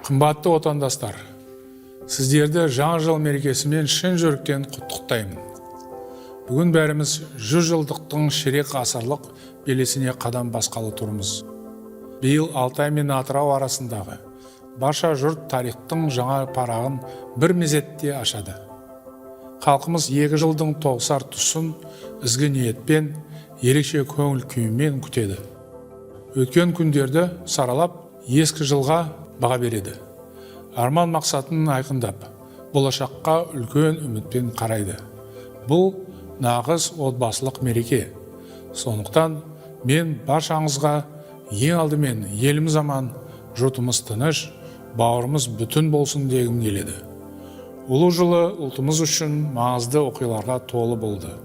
Қымбатты отандастар, сіздерді Жаңа жыл мерекесімен шын жүректен құттықтаймын. Бүгін бәріміз 100 жылдықтың ширек ғасырлық белесіне қадам басқалы тұрмыз. Биыл Алтай мен Атырау арасындағы барша жұрт тарихтың жаңа парағын бір мезетте ашады. Халқымыз екі жылдың тоғысар тұсын ізгі ниетпен, ерекше көңіл күймен күтеді. Өткен күндерді саралап, ескі жылға баға береді. Арман мақсатын айқындап, болашаққа үлкен үмітпен қарайды. Бұл нағыз отбасылық мереке. Сондықтан мен баршаңызға ең алдымен еліміз аман, жұртымыз тыныш, бауырымыз бүтін болсын дегім келеді. Ұлы жылы ұлтымыз үшін маңызды оқиғаларға толы болды.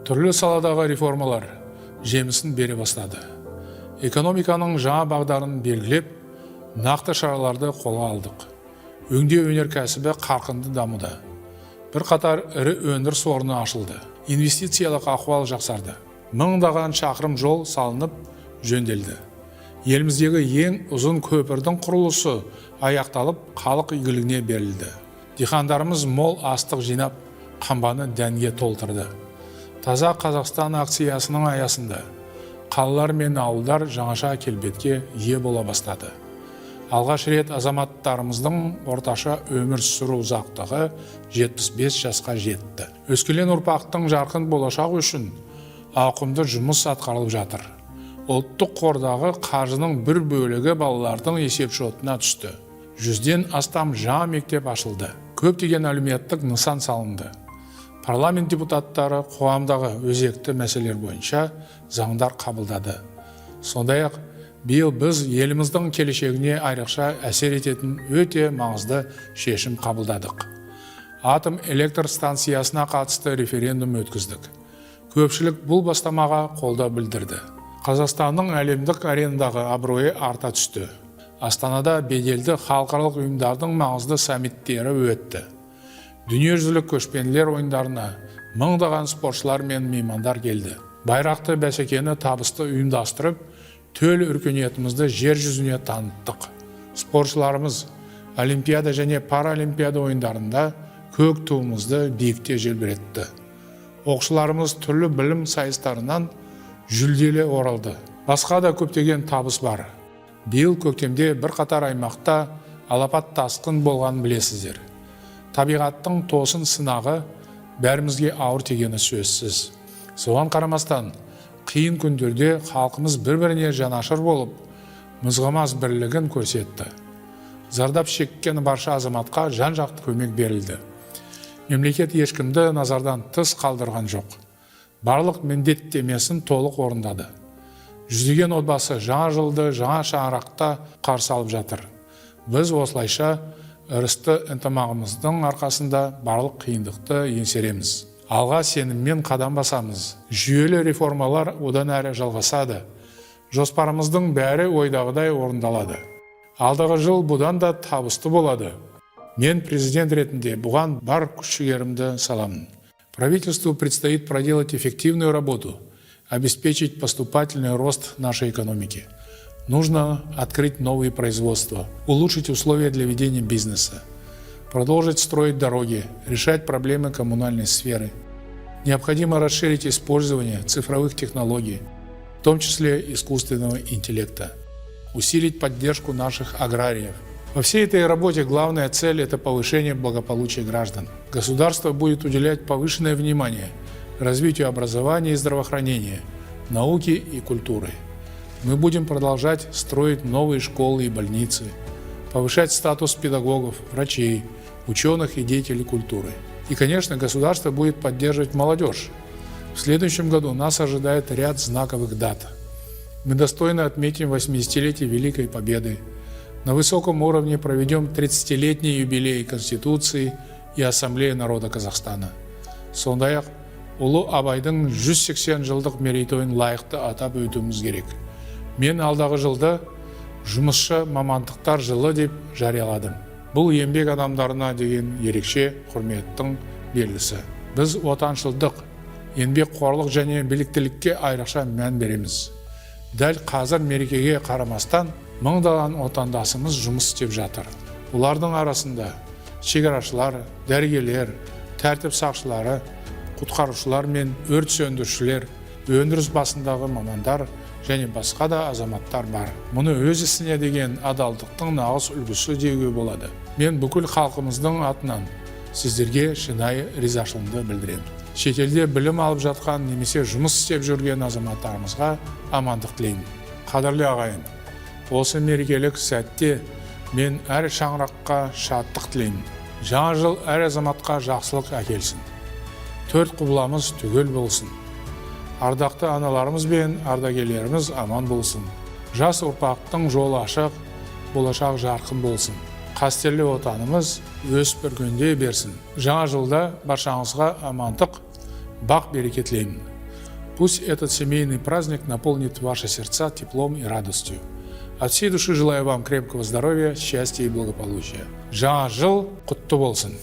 Түрлі саладағы реформалар жемісін бере бастады. Экономиканың жаңа бағдарын белгілеп, нақты шараларды қолға алдық. Өңдеу өнеркәсібі қарқынды дамуда. Бірқатар ірі өндіріс орны ашылды. Инвестициялық ахуал жақсарды. Мыңдаған шақырым жол салынып, жөнделді. Еліміздегі ең ұзын көпірдің құрылысы аяқталып, халық игілігіне берілді. Диқандарымыз мол астық жинап, қамбаны дәнге толтырды. «Таза Қазақстан» акциясының аясында қалалар мен ауылдар жаңаша келбетке ие бола бастады. Алғаш рет азаматтарымыздың орташа өмір сүру ұзақтығы 75 жасқа жетті. Өскелең ұрпақтың жарқын болашағы үшін ауқымды жұмыс атқарылып жатыр. Ұлттық қордағы қаржының бір бөлігі балалардың есепшотына түсті. 100-ден астам жаңа мектеп ашылды, көптеген әлеуметтік нысан салынды. Парламент депутаттары қоғамдағы өзекті мәселелер бойынша заңдар қабылдады. Сондай ақ биыл біз еліміздің келешегіне айрықша әсер ететін өте маңызды шешім қабылдадық. Атом электр станциясына қатысты референдум өткіздік. Көпшілік бұл бастамаға қолдау білдірді. Қазақстанның әлемдік аренадағы абыройы арта түсті. Астанада беделді халықаралық ұйымдардың маңызды саммиттері өтті. Дүниежүзілік көшпенділер ойындарына мыңдаған спортшылар мен меймандар келді. Байрақты бәсекені табысты ұйымдастырып, төл өркениетімізді жер жүзіне таныттық. Спортшыларымыз Олимпиада және Паралимпиада ойындарында көк туымызды биікте желбіретті. Оқушыларымыз түрлі білім сайыстарынан жүлделі оралды. Басқа да көптеген табыс бар. Биыл көктемде бірқатар аймақта алапат тасқын болғанын білесіздер. Табиғаттың тосын сынағы бәрімізге ауыр тигені сөзсіз. Соған қарамастан, қиын күндерде халқымыз бір біріне жанашыр болып, мызғымас бірлігін көрсетті. Зардап шеккен барша азаматқа жан жақты көмек берілді. Мемлекет ешкімді назардан тыс қалдырған жоқ, барлық міндеттемесін толық орындады. Жүздеген отбасы жаңа жылды жаңа шаңырақта қарсы алып жатыр. Біз осылайша ырысты ынтымағымыздың арқасында барлық қиындықты еңсереміз, алға сеніммен қадам басамыз. Жүйелі реформалар одан әрі жалғасады. Жоспарымыздың бәрі ойдағыдай орындалады. Алдағы жыл бұдан да табысты болады. Мен президент ретінде бұған бар күш жігерімді саламын. Правительству предстоит проделать эффективную работу, обеспечить поступательный рост нашей экономики. Нужно открыть новые производства, улучшить условия для ведения бизнеса, продолжить строить дороги, решать проблемы коммунальной сферы. Необходимо расширить использование цифровых технологий, в том числе искусственного интеллекта, усилить поддержку наших аграриев. Во всей этой работе главная цель – это повышение благополучия граждан. Государство будет уделять повышенное внимание развитию образования и здравоохранения, науки и культуры. Мы будем продолжать строить новые школы и больницы, повышать статус педагогов, врачей, ученых и деятелей культуры. И, конечно, государство будет поддерживать молодежь. В следующем году нас ожидает ряд знаковых дат. Мы достойно отметим 80-летие Великой Победы. На высоком уровне проведем 30-летний юбилей Конституции и Ассамблеи народа Казахстана. Сондай-ақ ұлы Абайдың 180 жылдық мерейтойын лайықты атап өтуіміз керек. Мен алдағы жылды «Жұмысшы мамандықтар жылы» деп жарияладым. Бұл еңбек адамдарына деген ерекше құрметтің белгісі. Біз отаншылдық, еңбекқорлық және біліктілікке айрықша мән береміз. Дәл қазір мерекеге қарамастан, мыңдаған отандасымыз жұмыс істеп жатыр. Олардың арасында шекарашылар, дәрігерлер, тәртіп сақшылары, құтқарушылар мен өрт сөндірушілер, өндіріс басындағы мамандар және басқа да азаматтар бар. Мұны өз ісіне деген адалдықтың нағыз үлгісі деуге болады. Мен бүкіл халқымыздың атынан сіздерге шынайы ризашылығымды білдіремін. Шетелде білім алып жатқан немесе жұмыс істеп жүрген азаматтарымызға амандық тілеймін. Қадірлі ағайын, осы мерекелік сәтте мен әр шаңыраққа шаттық тілеймін. Жаңа жыл әр азаматқа жақсылық әкелсін, төрт құбыламыз түгел болсын, ардақты аналарымыз бен ардагерлеріміз аман болсын, жас ұрпақтың жолы ашық, болашақ жарқын болсын, қастерлі Отанымыз өсіп өркендей берсін. Жаңа жылда баршаңызға амандық, бақ береке тілеймін. Пусть этот семейный праздник наполнит ваши сердца теплом и радостью. От всей души желаю вам крепкого здоровья, счастья и благополучия. Жаңа жыл құтты болсын!